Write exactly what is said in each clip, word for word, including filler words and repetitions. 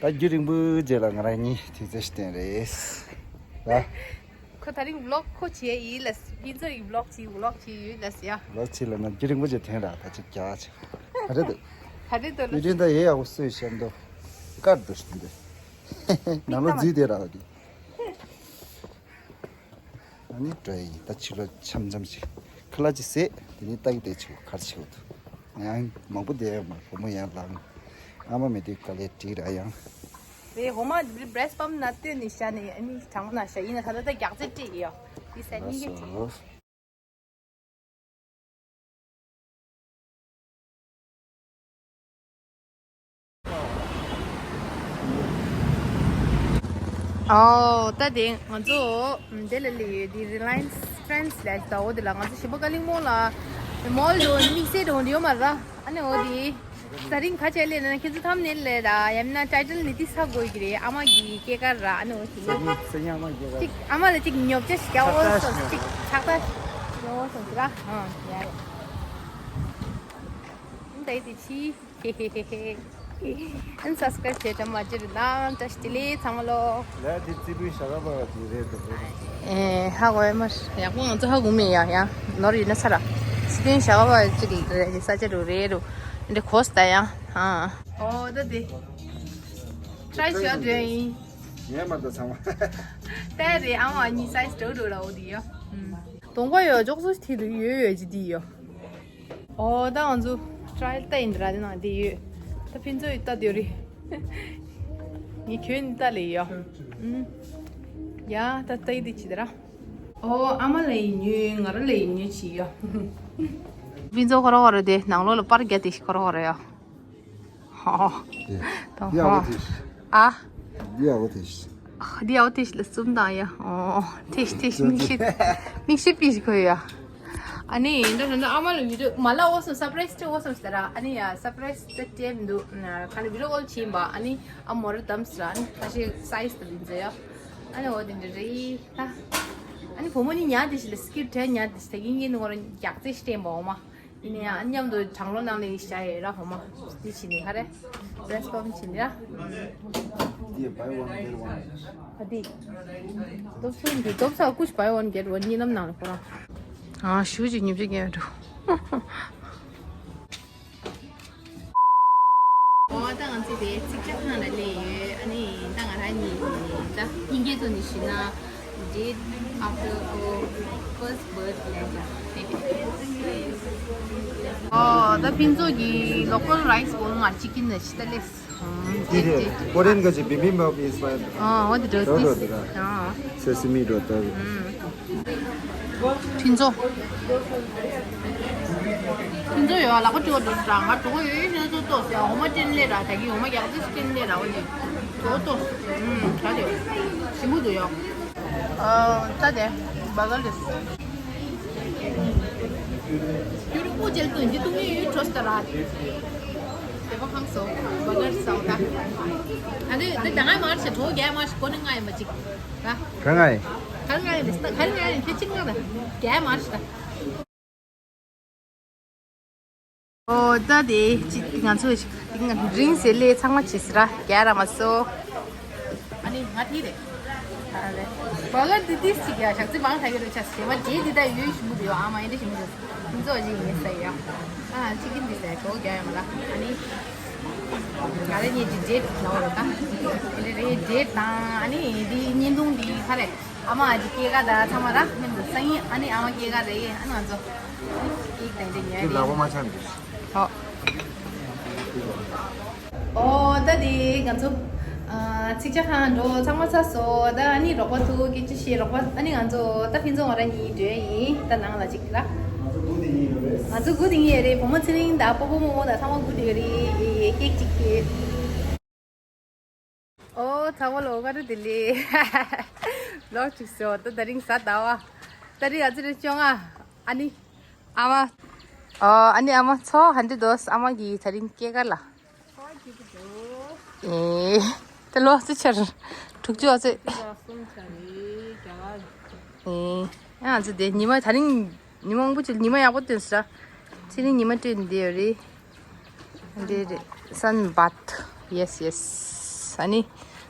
ད་རྒྱུན་རིང་པོའི་རྗེས་ལ་ང་རང་གཉིས་དུས་ཚོད་ཞིག་བསྟན་རེད། ད་ཁོ་དེ་རིང་ཝི་ལོག་ཁོ་བྱས་ཡིན་ལ། ཕུན་ཚོགས་ཡིན་ཝི་ལོག་བྱས། ཝི་ལོག་བྱས་ཡོད་ལ་ཟེར་ཡ། ཝི་ལོག་བྱས་ལ་ན་རྒྱུན་རིང་པོ་ཅིག་དེང་ར་ད་ཅིག་རྒྱག་ཆེ། ག་རེ་འདུག་ག་རེ་འདུག་ལ། ཡུལ་དྲན་ད་ཡེ་ཡག་པོ་སོས་ཤར་འདུག་དཀར་འདུག་ཤིན་ཏུ། ནང་ལོ་རྫིས་དེ་ར་གི། ཨ་ནི་འགྲོ་ཡི་ཡིན། ད་ཕྱི་ལོགས་འཆམ་འཆམ་ཞིག་ཁ་ལག་ཅིག་བཟས། དེ་ནས་ལྟ་གི་བསྡད་ཆོག་གར་ཆེ་བ་འདུག་ཡང་མང་པོ་བསྡད་ཡོད་མ་རེད། བུ་མོ་ཡང་ལངས། ཨ་མ་མེད་དུས་དཀའ་ལས་འགྲིག་ར་ཡང་། རེད། འོ་མ་བྷི་རེ་སི་པམ་ན་སྟོན་ནས་བཞག་ནས་ཨ་ནི་གྲང་མོ་ན་བཞག་ཡིན་ན་ད་ལྟ་ད་རྒྱག་རྩེ་སྤྲད་ཡོད། འདི་ས་གཉིས་ཀ་ཅིག་ཨོ་ད་དེ་ང་ཚོ་འདི་ལ་སླེབས་ཡོད། འདི་རི་ལ་ཡན་སི་ཊྲེན་སི་ལ་ད། འོ་དེ་ལ་ང་ཚོ་ཞིབ་པ་ཀ་ལིང་མོ་ལ་མོལ་འགྲོ་དམིགས་བསལ་འགྲོ་འདི་ཡོད་མ་ར། ཨ་ནི་འོ་དེ་ད་རིང་ཁ་ཆད་ལས་ན་ཁྱེད་ཚོ་ཐམ་ནེལ་ལས་ར་ཡང་ན་ཊའི་ཊལ་ནི་དེ་ས་དགོས་ཀྱི་རེད། ཨ་མ་གི་སྐྱེས་སྐར་ར། ཨ་ནི་འོ་དེ་སེ་ཉ་སེ་ཉ་མ་སྐྱེས་སྐར་ཅིག་ཨ་མ་ལ་ཅིག་ཉོབ་ཆ་ཞིག་རྒྱག་འོ་སོང་ཅིག་ཕྱག་ད་ཉོ་འོ་སོང་ཅིག་ར། ཨ་ཡ་རེད། ད་ཡི་དེ་ཕྱི། ཨན་སབ་སི་ཀ་རེབ་བྱས་དྲན་མ་བརྗེད་རོགས་གནང་། བཀྲ་ཤིས་བདེ་ལེགས་ཚང་མ་ལོ། ལས་དེ་རྩེ་ཕུའི་ཞྭ་སྒབ་པ་དེ་རེད་འདུག་ཨེ་ཧ་གོ་ཡ་མ་ཡག་པོ་ང་ཚོ་ཧ་གོ་མེད་ཡ། ཡ་ནོར་ཡིན་ན་ཚ་ར། སི་ཏན་ཞྭ་སྒབ་པ་ཅིག་རེད། ས་ཆ་རུ་རེད་རུ་འདི་གོ་སི་ད་ཡ། ཨ་ཨོ་ད་དེ་ཊྲའི་བྱ་འདོད་ཡིན། ངས་མ་ད་ཚང་མ་ད་རེད། ཨ་མ་གཉིས་སའི་ཛི་འདྲ་འདྲ་ལ་འོ་དེ་ཡ། གདོང་པ་ཡོད་ཅོག་ཙེ་ཐིག་ཏུ་ཡོད་ཡོད་ཅི་དེ་ཡོད། ཨོ་ད་ང་ཚོ་ཊྲའི་ལྟ་ཡིན་ར། དེ་ནང་དེ་ཡོད། ད་ཕུན་ཚོགས་ཡོད་ལྟ་དེ་རེད། ངས་ཁྱོད་ནི་ལྟ་ལས་ཡོད། ཨུམ། ཡ་ད་ལྟ་ཡི་དེ་ཅི་ད་ར། ཨོ་ཨ་མ་ལ་ཡིན་ཉོས། ང་ར་ལ་ཡིན་ཉོས་ཅི་ཡོད། ཕུན་ཚོགས་ཁོ་ར་ཁོ་ར་དེ་ནང་ལོགས་ལ་པར་རྒྱག་དེ་ཤི་ཁོ་ར་ཁོ་ར་ཡོད། ཧོ། ཡ་འོ་དེ། ཨ། འདི་ཡག་པོ་ཐེ་ཤི། ཨ་འདི་ཡག་པོ་ཐེ་ཤི་ལ་གསུམ་དང་ཡ། ཨོ་ཐེ་ཤི་ཐེ་ཤི། མིག་ཤེལ་མིག་ཤེལ་པི་ཤི་ཁོ་ཡ། ཨ་ནི་འདི་འདྲ་འདྲ་ཨ་མ་ལ་བི་ཌི་ཡོ་མ་ལ་འོ་སོང་སར་པ་རའི་སི་སྤྲད་འོ་སོང་ཟེར་ར། ཨ་ནི་ཡ་སར་པ་རའི་སི་དེ་སྤྲད་མི་འདུག་ཁ་ནི་བི་ཌི་ཡོ་ཀོལ་བྱིན་པ། ཨ་ནི་ཨ་མོ་ར་དམ་སི་ར། ཨ་ནི་ཁ་ཤས་སའི་ཛི་དེ་མི་འཛོལ་ཡ། ཨ་ནི་འོ་དེ་འདྲ་རེད་ད། ཨ་ནི་བུ་མོ་ནི་ཉལ་དེ་ཤི་ལ་སི་ཀིབ་བྲལ་ཉལ་དེ་ཤི། ད་གིན་གིན་ནི་ཁོ་ར་རྒྱག་རྩེ་ཤི་སྤྲད་པ་འོ་མ། ཡིན་ན་ཡང་མཉམ་དུ་གྲང་ལོ་ནང་ལ་ཡིན་བྱ་ཡོད་ར། ཧོ་མ་འདི་བྱིན་ནི་ག་རེ། བྷི་རེ་སི་པམ་བྱིན་ནི་ར། འདི་buy one get one། ཨ་འདི། སྟོབས་ཚོད་འདི་སྟོབས་ཚོད་ཀུ་ཤ་buy one get one གཉིས་ལམ་ནང་ལ་ཁོ་རང་། ཨ་ཞུ་ཅིག་ཉིབ་ཅིག་རྒྱན་འགྲོ། ཨོ་ད་ང་ཚོ་དེ་ཚིག་ཇ་ཁང་ལ་སླེབས་ཡོད། ཨ་ནི་ད་ང་རང་གཉིས་ད་དབྱིན་སྐད་ཐོག་ནས་ཞུས་ན། Date after our first birth letter. ཨོ་ད་ཕུན་ཚོགས་ཀྱི་ལོ་ཀལ་རའི་སི་བོལ་ང་ཅི་ཀིན་ནས་ཤི་ད་ལེས། འདི་རེད། ཀོ་རི་ཡན་ག་ཅི་བི་བི་མ་བི་ཨིན་སི་པ་ཡར། ཨོ་འོ་དེ་འགྲོ་འགྲོ་འདི། འགྲོ་འདི་ར། ཨོ་སེ་སི་མི་འགྲོ་ད། ཨུམ། ཕུན་ཚོགས། ཕུན་ཚོགས་ཡོད་ལག་པ་ཅོ་འགྲོ་དྲ་ང་གྲོགས་ཡོད་ཤེས་ན་ཅོ་ཏོ་ཟེར། འོ་མ་ཅན་ལས་ར་ད་གི་འོ་མ་རྒྱག་ཚེ་ཅན་ལས་ར་འོ་ནི་ཅོ་ཏོ། ཨུམ་ད་དེ་ཞིམ་པོ་འདུག་ཡོ། ཨ་ད་དེ་བ་ག་ལེ་སི། ཡུ་རུ་པུ་ཅལ་ཏུ་འདི་ཏུ་ངི་ཡུ་ཁྲོས་ཏ་ར། དེ་བ་ཁང་སོ་བ་ག་སོ་ད། ཨ་ནི་དེ་ད་ང་མར་ཤ་གྲོགས་རྒྱ་མར་ཤ་གོ་ནི་ང་ཡི་མ་ཅིག་ར། ག་ང་ཡི། ག་ང་ཡི་རེད་ད། ག་ང་ཡི་ཁྱེད་ཅིག་ང་ད་རྒྱ་མར་ཤ་ད། ཨོ་ད་དེ་ཅི་ང་ཚོ་ཞིག་རིང་ཟེར་ལས་ཚང་མ་བྱེད་ཟེར་ར་རྒྱ་ར་མ་སོ། ཨ་ནི་ང་དེ་རེད། ཨ་རེད། བ་ག་དེ་ཏིས་ཅིག་ཡ་ཞག་རྩི་མང་ཐག་གི་རེད་ཆ་ཟེར་བ་རྗེས་འདི་ད་ཡོད་ཞིམ་པོ་རེད། ཨ་མ་ཡིན་འདྲ་ཞིམ་པོ་རེད། ཁྱིམ་ཚོགས་ཅིག་ཡིན་ས་ཡ། ཨ་ཅི་ཀིན་འདི་ཟེར་གྲོགས་རྒྱ་ཡོད་མ་ལ། ཨ་ནི་ང་རེ་ཉེ་ཅིག་རྗེས་ལ་བ་ར་ད། རེ་རེ་རྗེས་དང་ཨ་ནི་འདི་བརྙན་ཐུང་འདི་ག་རེད། ཨ་མ་ཨ་ཅེ་སྐྱེས་སྐར་དང་ཚང་མ་ར་མཉམ་དུ་སང་ཉིན་ཨ་ནི་ཨ་མ་སྐྱེས་སྐར་རེད། ཨ་ནི་ང་ཚོ་ཀེག་དང་དེ་ཉོས་ཀྱི་རེད། ལག་པ་མ་འཆང་དུས། ཨོ། ཨོ་ད་དེ་ང་ཚོ་ཨ་ཚིག་ཇ་ཁང་འགྲོ་ཚང་མ་ཚར་སོང་། ད་ཨ་ནི་རོགས་པ་ཚོ་སྐད་ཆ་བཤད། རོགས་པ་ཨ་ནི་ང་ཚོ་ད་ཕུན་ཚོགས་ང་རང་གཉིས་འགྲོ་ཡ་ཡིན། ད་ནང་ལ་ཅིག་ར། ང་ཚོ་སྒུག་བསྡད་ཀྱི་ཡོད་རེད། ང་ཚོ་སྒུག་བསྡད་ཀྱི་ཡོད་རེད། བུ་མོ་ཚེ་རིང་དང་སྤོ་བོ་རྨོ་མོ་དང་ཚང་མ་སྒུག་བསྡད་ཀྱི་ཡོད་རེད། ཀེག་ཅིག་ཀེག་ཨོ་ཚང་མ་ལོ་ག་རེ་བདེ་ལེགས། ལོ་གཅིག་སོ་ད་དེ་རིང་གཟའ་ཟླ་བ། དེ་རིང་ཨ་ཙི་རེ་བཅོ་ལྔ། ཨ་ནི་ཨ་མ། ཨོ་ཨ་ནི་ཨ་མ་ཚོ་ཧན་ཏི་དོ་ཨ་མ་གི་དེ་རིང་སྐྱེས་སྐར་ལ། ཨེ་ད་ལོ་ཨ་ཙི་ཆར་དྲུག་ཅུ་ཨ་ཙི། ཨེ་ཨ་ཙི་དེ་ཉི་མ་དེ་རིང་། ཉི་མ་མང་པོ་ཅིག་ཉི་མ་ཡག་པོ་སྟོན་སོང་ར། ཚེ་རིང་ཉི་མ་སྤྲད་ནས་བསྡད་ཡོད་རེད། འདི་རེད། སན་བཱཐ། ཡེས་ཡེས། ས་ནི་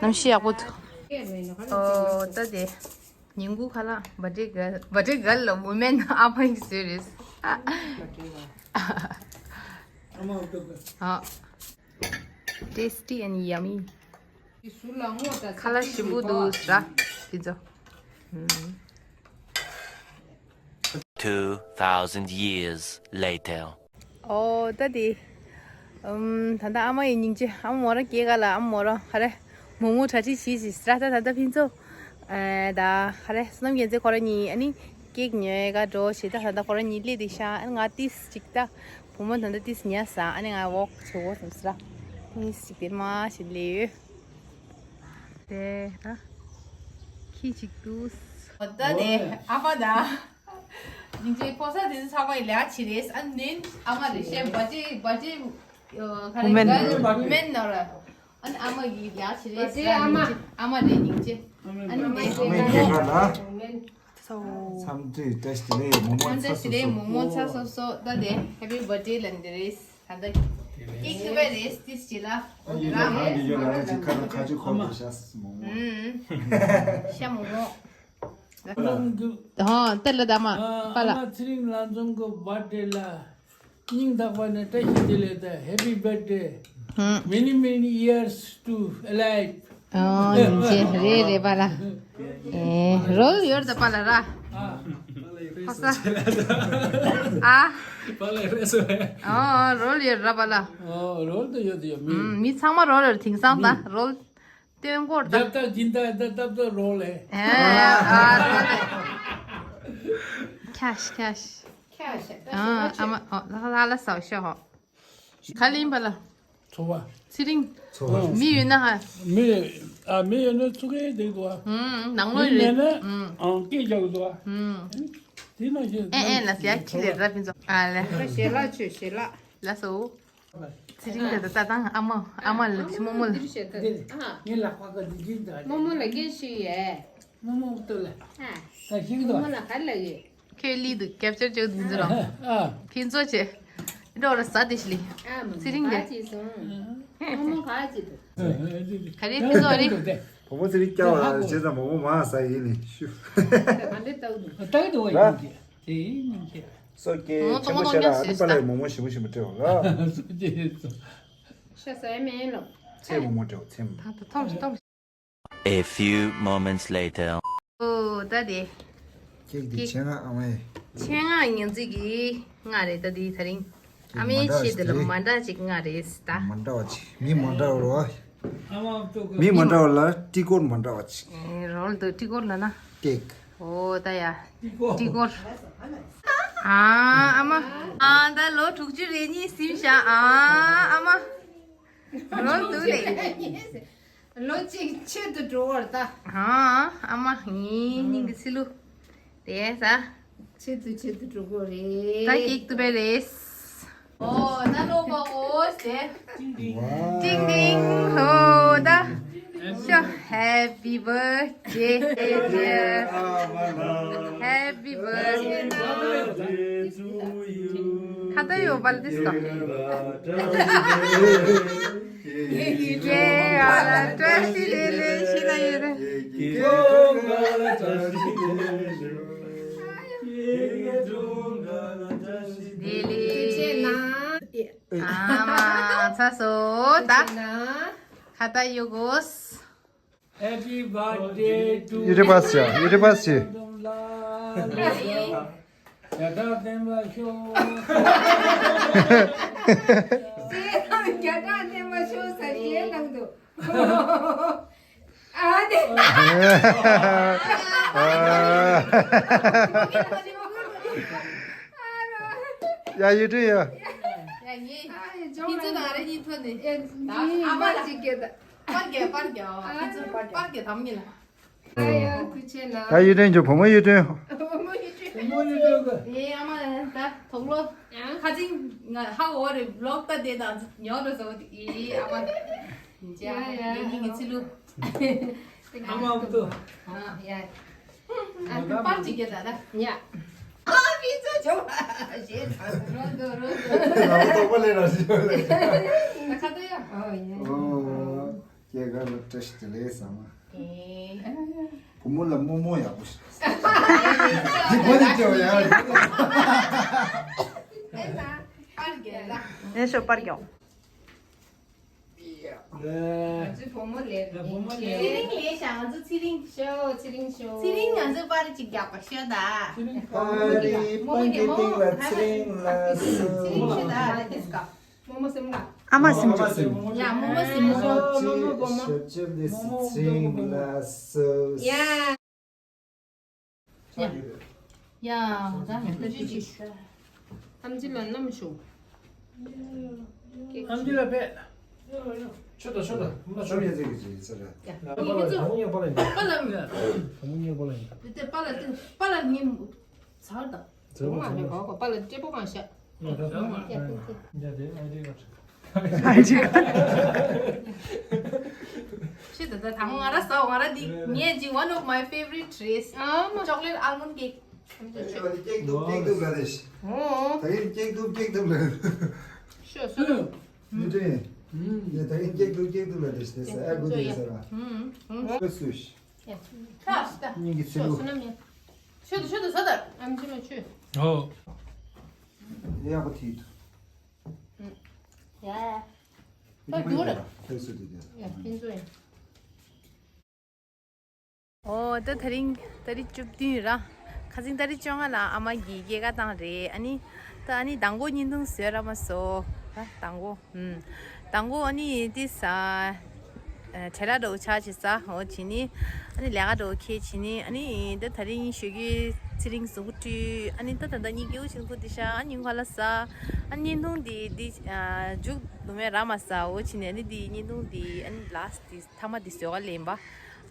གནམ་གཤིས་ཡག་པོ་འདུག་ཨོ་ད་དེ་ཉིན་གུང་ཁ་ལག་བ་ཏྲེ་གལ་བ་ཏྲེ་གལ་ལ་མུ་མེན་ཨ་མ་ཡིས་བཟོས་རེད། ཨ། Tasty and yummy. ཁ་ལག་ཞིམ་པོ་འདུག་ཟ་དེ་ཚོ། Two thousand years later. ཨོ་ད་དེ། ཨམ། ད་ལྟ་ཨ་མ་ཡི་སྙིང་རྗེ། ཨ་མ་མོ་རང་སྐྱེས་ག་ལ། ཨ་མ་མོ་རང་ཧ་རེ་མོག་མོག་གྲ་སྒྲིག་བྱེད་ཅིག་ཟེར། ད་ད་ད་ཕན་ཚུན། ཨ། ད་ཧ་རེ་བསོད་ནམས་རྒྱལ་མཚན་ཁོ་རང་གཉིས་ཨ་ནི་ཀེག་ཉོས་ག་འགྲོ་བྱེད། ད་ད་ད་ཁོ་རང་གཉིས་སླེབས་དེ་ཤ། ཨ་ང་ཏིས་ཅིག་ད་བུ་མོ་ད་ད་ཏིས་ཉལ་ས། ཨ་ནི་ང་ཝོག་བྱེད་དགོས་བསམ་ཟེར། ཏིས་ཅིག་དེར་མ་ཞིག་སླེབས་ཡོད། དེ་ད་ཁྱི་ཅིག་འདུག་ད་དེ་ཨ་མ་ད། སྙིང་རྗེ་ཕོ་གསར་དེ་ཚོ་ཚང་མ་ཡི་ལས་བྱེད་རེད། ཨ་ནི་ཨ་མ་རེད་ཤེས། བ་ཅི་བ་ཅི་ཨ་ཁ་རེ་བུ་མེན་ག་བུ་མེན་ནོ་ར། ཨ་ནི་ཨ་མ་གི་ལས་བྱེད་རེད། བ་ཅི་ཨ་མ། སྙིང་རྗེ་ཨ་མ་རེད། སྙིང་རྗེ། ཨ་ནི་ཨ་མ་དེ་གི་ལས་བྱེད་རེད། ཨ་མ་དེ་གི་ལས་བྱེད་རེད། མོག་མོག་ཚ་སོབ་སོབ། མོག་མོག་ཚ་སོབ་སོབ། ད་དེ་ཧེ་པི་བར་ཐ་ཌེ་ལབ་འདི་རེད། ད་ད་ཀེག་ཐུབ་པ་རེད། ཏིས་ཅི་ལ། ཨ་ཡེ་ད་ཧང་གི་ཡོད་ལ་ཅིག་ཁ་ཁ་ཆུ་ཁོག་གི་ཤ་མོག་མོག་ཤ་མོག་མོག་ཧོ་ཏེ་ལ་ད་མ་པ་ལ། ཨ་མ་ཚེ་རིང་ལམ་འཛོམས་ཀྱི་བར་ཐ་ཌེ་ལ་སྙིང་ཐག་པ་ནས་བཀྲ་ཤིས་བདེ་ལེགས་དང་Happy Birthday, Many Many Years to Alive. ཨོ་ཉིན་བྱེད་རེད་རེད་པ་ལ། ཨེ་རོལ་ཡོད་ད་པ་ལ་ར། ཨ་ས། ཨ། ཨོ་རོལ་ཡོད་ར་པ་ལ། ཨོ་རོལ་དུ་ཡོད་དུ་ཡོད་མི། མི་ཚང་མ་རོལ་ཡོད། དེང་སང་ད་རོལ། སྟོན་སྐོར་ད། རྒྱབ་ད་སྦྱིན་ད་ད་སྟབས་ད་རོལ་ལེ། ཨེ་ཨ་རོལ་ལེ། ཁྱ་ཤ་ཁྱ་ཤ། ཁྱ་ཤ། ཨ་ཨ་མ་ཨོ་ལ་ལ་ལ་སའོ་ཤ་ཧོ། ག་ལིན་པ་ལ། ཚོ་བ། ཚེ་རིང་། ཚོ་བ། མི་ཡོད་ན་ཧ། མི། ཨ་མི་ཡོད་ན་ཚུགས་ཀྱི་འདུག་དོ། ཧུམ་ནང་ལོགས་མི་མེད་ན། ཧུམ། ཨང་སྐད་རྒྱག་དོ། ཧུམ། དེ་ན་ཞེ། ཨེ་ཨེ་ལ་ཡ་ཁྱི་ལས་ར་ཕན་ཚོ་ཨ་ལེ། ཞལ་ལག་མཆོད་ཞལ་ལག་ལ་སོ། ཚེ་རིང་དེ་ད་ལྟ་དང་ཨ་མ་ཨ་མ་ལ་ཕྱི་མོ་མོ་ལ། འདིར་བཤད་ད། ཨ། ངའི་ལག་པ་ག་འདི་གིན་ད། མོ་མོ་ལ་སྐད་ཤིག་ཡས། མོ་མོ་ལྟོས་ལ། ཨ། ད་ཤིག་ད། མོ་མོ་ལ་ག་ལ་ཡས། ཁྱོད་ལི་འདུག་ཀེབ་ཅར་བྱེད་འདི་ཚོ་རང་། ཨ། ཕན་ཚོགས་བྱེད། འགྲོ་ར་ཟ་དེ་ཤི་ལི། ཨ་མ་ཚེ་རིང་ག་དེ། ཅི་སོང་། མོ་མོ་ག་ཅི་འདུག་ག་རེ་ཕན་ཚོགས་རེད། བུ་མོ་ཚེ་རིང་སྐྱ་བ་བྱས་ཙང་མོ་མོ་མ་ཟ་ཡིན་ནི་ཤུ། ག་འདྲ་ལྟ་གི་འདུག་ལྟ་གི་འདུག་བ་ཡིན་གྱི། དེ་ཡིན་གྱི། སོ་སྐྱེ་ཆེན་པོ་བཤད་ལ་ཨ་ནི་པ་ལའི་མོ་མོ་ཞིམ་པོ་ཞིམ་པོ་སྤྲད་འོང་ལ། སོ་སྐྱེ་སོ། ཤ་ཟ་ཡ་མེད་ལོ། ཚེ་མོ་མོ་སྤྲད་འོང་ཚེ་མོ། ད་ད་ཐོམ་ཐོམ། A few moments later. ཨོ་ད་དེ། ཀེག་དེ་ཀེག་ཆེད་མངགས་ཨ་མའི། ཆེད་མངགས་ཉན་རྩིས་ཀྱི་མངགས་རེད་ད་དེ་ད་རིང་། ཨ་མའི་ཆེད་དུ་ལ་མ་འདྲ་ཅིག་མངགས་རེད་ད། མ་འདྲ་བ་ཅིག་མི་མ་འདྲ་བ་རོ། མི་མ་འདྲ་བ་ལ་ཏྲི་ཀོར་མ་འདྲ་བ་ཅིག་ཨེ་རོལ་དུ་ཏྲི་ཀོར་ལ་ན། ཀེག་ཨོ་ད་ཡ། ཏྲི་ཀོར། ཨ་ཨ་མ། ཨ་ད་ལོ་དྲུག་ཅུ་རེ་གཉིས་ཟིན་ཤག་ཨ་ཨ་མ། རོལ་དུ་ལེ། ལོ་གཅིག་ཆེད་དུ་འགྲོ་བར་ལྟ། ཨ་ཨ་མ་ངའི་སྙིང་གི་ཚི་ལུ། དེ་ས། ཆེད་དུ་ཆེད་དུ་འགྲོ་དགོས་རེད། ད་ཀེག་ཏུ་བས་རེད། ཨོ་ད་ལོ་པ་ཨོ་སེ། ཏིང་ཏིང་ཧོ་ད། ཤོ། Happy birthday to you. Happy birthday to you. ཁ་ཏ་ཡོ་བལ་ཏིས་ཏོ། ཡེ་ཨ་ལ་བཀྲ་ཤིས་བདེ་ལེགས་ཤིག་ན་ཡོད་རེད། བདེ་ལེགས། ཨ་མ་ཚ་སོ་ད། ཁ་ཏ་ཡོ་གོས། Happy birthday to you. ཡུ་ཊུབ་པ་སི་ཡ། ཡུ་ཊུབ་པ་སི། རྒྱ་གྲགས་བསྟན་པ་ཤོག་རྒྱ་གྲགས་བསྟན་པ་ཤོག་ཟེར་གྱིན་གནང་འདུག་ཨ་ནི། ཡ་ཡུ་ཊུབ་ཡ། ཡ་ངས་ཁྱེད་ཚོ་ནང་རེ་གཉིས་ཐོན་ནས་ཨ་མ་ལ་ཅིག་སྐྱེ་ད། པར་རྒྱག་པར་རྒྱག་ཨ་ཁྱེད་ཚོ་པར་རྒྱག་དམ་ཉིད་ལ། ཨ་ཡ་ཐུགས་རྗེ་ཆེ་ན། ད་ཡུ་ཊུབ་འཇུ་བུ་མོ་ཡུ་ཊུབ། བུ་མོ་ཡུ་ཊུབ། ངའི་ཨ་མ་ད་དོག་ལོ་ཁ་ཅིག་ང་ཧ་འོ་རེ་བི་ལོག་ད་དེ་དང་ཉོ་རེ་བཟོ་དེ་ཨི་ཨ་མ་ཡ་ཡ་ངའི་ངའི་ཚི་ལུ། ཨ་མ་ཨུ་ཏུ། ཨ་ཡ། ཨ་ཁུ་པར་ཅིག་རྒྱག་ད་ད། ཡ། ཨ་མི་ཚོ་ཇོ་ཞེས་ད་རོ་འདུག་རོ་འདུག་ང་ལ་རྟོགས་པ་ལས་ར་ཞིག་ཡོད་ལས། ད་ཁ་ཏོ་ཡ། ཨོ་ཡ། ཨོ། སྐྱེས་སྐར་ལ་བཀྲ་ཤིས་བདེ་ལེགས་ཟེར་མ། ཨེ། བུ་མོ་ལ་རྨོ་མོ་ཡག་པོ་ཞིག་འདི་གོ་ནས་སྐྱེ་བ་ཡག་རེད། ཨེ་ཤོ་པར་རྒྱོག་ང་ཚོའི་བུ་མོ་ལས་ཚེ་རིང་ལས་ཤག་ང་ཚོ་ཚེ་རིང་། ཤོ་ཚེ་རིང་ཤོ། ཚེ་རིང་ང་ཚོའི་པར་ཅིག་རྒྱག་པ་ཤོད་ད། ཨ་རི་པང་གི་སྟེང་ལ་ཚེ་རིང་ལ་སོ། ཚེ་རིང་ཤོད་ད། ལ་ཏིས་ཀ་མོ་མོ་སེམས་ལ། ཨ་མ་སེམས། ཨ་མ་སེམས། ཡ་མོ་མོ་སེམས་མོ། ཞབས་ཕྱི་ལས་སི་ཚིང་ལ་སོ། ཡ། ཡ། ཡ། ད་ལྟ་ཅི་ཅི། ཨམ་ཆི་ལ་ནམ་ཞུ། ཨམ་ཆི་ལ་བས། ཆོད་ད་ཆོད་ད། མ་ཆོད་ཡ་ཟེར་གི་ཅི་ཟེར། ཡ། ད་མོ་ཉེ་པ་ལ་ཡིན། ད་མོ་ཉེ་པ་ལ་ཡིན། དེ་པ་ལ་ཏི་པ་ལ་ཉིན་ཚར་ད། ཚར་བ་ཚར་བ། པ་ལ་ལྕེ་པོ་མ་བཤད། ཡ་ད་ཡ་དེ་ཨ་ཅེ་ག་ཨ་ཅེ་ག་ཤི་ད་ད་དང་ང་ར་ཟ་ང་ར་འདི་ངས་ཅི་one of my favorite treats ཨ་མ་chocolate almond cake ཨ་ནི་ཀེག་ཏུ་ཀེག་ཏུ་ལ་རེ་ཤི། ཨོ། ད་ཡིན་ཀེག་ཏུ་ཀེག་ཏུ་ལ་རེ། ཤོ་སོ་ནམ། མི་འདྲེ། ཡ་ད་ཡིན་ཀེག་ཏུ་ཀེག་ཏུ་ལ་རེ་ཤི་དེ་ས་ཨ་གུ་དེ་ས་ར། ཤོ་སུ་ཤི། ཤོ་སོ་ནམ་ཡ། ཤོ་ད་ཤོ་ད་ས་ད་ཨམ་ཆི་མ་ཆུ། ཨོ། ཡག་པོ་ཐིག་ཏུ། ཡ། ཕར་རྒྱུག་ར། ཕར་སུ་དེ་དེ། ཡ་ཕན་ཚུན་ཡ། ཨོ་ད་དེ་རིང་ཏ་རིག་བཅུ་བདུན་ར། ཁ་སང་ཏ་རིག་བཅོ་ལྔ་ལ་ཨ་མ་གི་སྐྱེས་སྐར་བཏང་རེད། ཨ་ནི་ད་ཨ་ནི་མདང་དགོང་བརྙན་ཐུང་བཟོས་ར་མ་སོ། ད་མདང་དགོང་། ཨུམ། མདང་དགོང་ཨ་ནི་ཏི་ས། བྲེལ་བ་འདྲ་བོ་ཆགས་བྱས་ས་འོ་བྱས་ནི། ཨ་ནི་ལས་ཀ་འདྲ་བོ་ཁྱེར་བྱས་ནི་ཨ་ནི་ད་དེ་རིང་ཞོགས་ཀས་ཚེ་རིང་གཟུགས་པོ་བཀྲུས། ཨ་ནི་ད་ད་ལྟ་གཉིད་སྐྱིད་པོ་བྱས་ནི་ཁུག་དེ་ཤ་ཨ་ནི་ཁ་ལག་ཟ། ཨ་ནི་བརྙན་ཐུང་འདི་འདི་མཇུག་བསྡུ་མེད་ར་མ་ཟ་འོ་བྱས་ནི་ཨ་ནི་འདི་བརྙན་ཐུང་འདི་ཨ་ནི་ལཱསི་འདི་ཐ་མ་འདི་བཟོ་ག་ལེན་པ།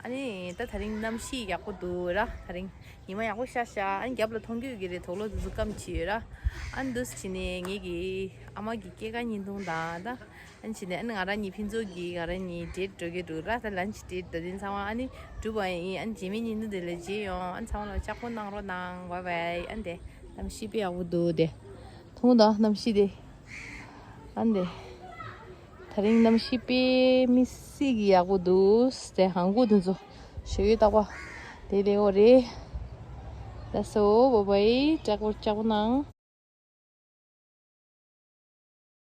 ཨ་ནི་ད་དེ་རིང་གནམ་གཤིས་ཡག་པོ་འདུག་ར། དེ་རིང་ཉི་མ་ཡག་པོ་ཤར་ཤག་ཨ་ནི་རྒྱབ་ལ་མཐོང་རྒྱུ་གི་རེད། དོག་ལོ་འདི་ཚོ་སྐམ་བྱས་ཡོད་ར། ཨ་ནི་འདུག་སེ་བྱས་ནི་ངེད་ཀྱི་ཨ་མ་གི་སྐྱེས་སྐར་བརྙན་ཐུང་དང་ད། ཨ་ནི་བྱས་ནས་ཨ་ནི་ང་རང་གཉིས་ཕན་ཚུན་གྱིས་ང་རང་གཉིས་ཌེ་ཊི་འགྲོ་གི་འདུག་ར། ད་ལན་ཆི་ཌེ་ཊི་ད་དེ་ཚང་མ་ཨ་ནི་གྲུབ་པ་ཡིན། ཨ་ནི་རྗེས་མའི་ཉིན་དུ་དེ་ལ་མཇལ་ཡོང་། ཨ་ནི་ཚང་མ་ལ་ལྕགས་པོ་གནང་རོགས་གནང་། བའི་བའི། ཨ་ནི་དེ་གནམ་གཤིས་དཔེ་ཡག་པོ་འདུག་དེ་མཐོང་ད་གནམ་གཤིས་དེ། ཨ་ནི་དེ་དེ་རིང་གནམ་གཤིས་དཔེ་མི་སྲིད་ཀྱི་ཡག་པོ་འདུག་དེ་ཧང་གོ་དེ་ཚོ་ཞོགས་ཀས་རྟག་པ་དེ་ལས་འོ་རེད། ད་སོ་བའི་བའི། ལྕགས་པོ་ལྕགས་པོ་གནང་།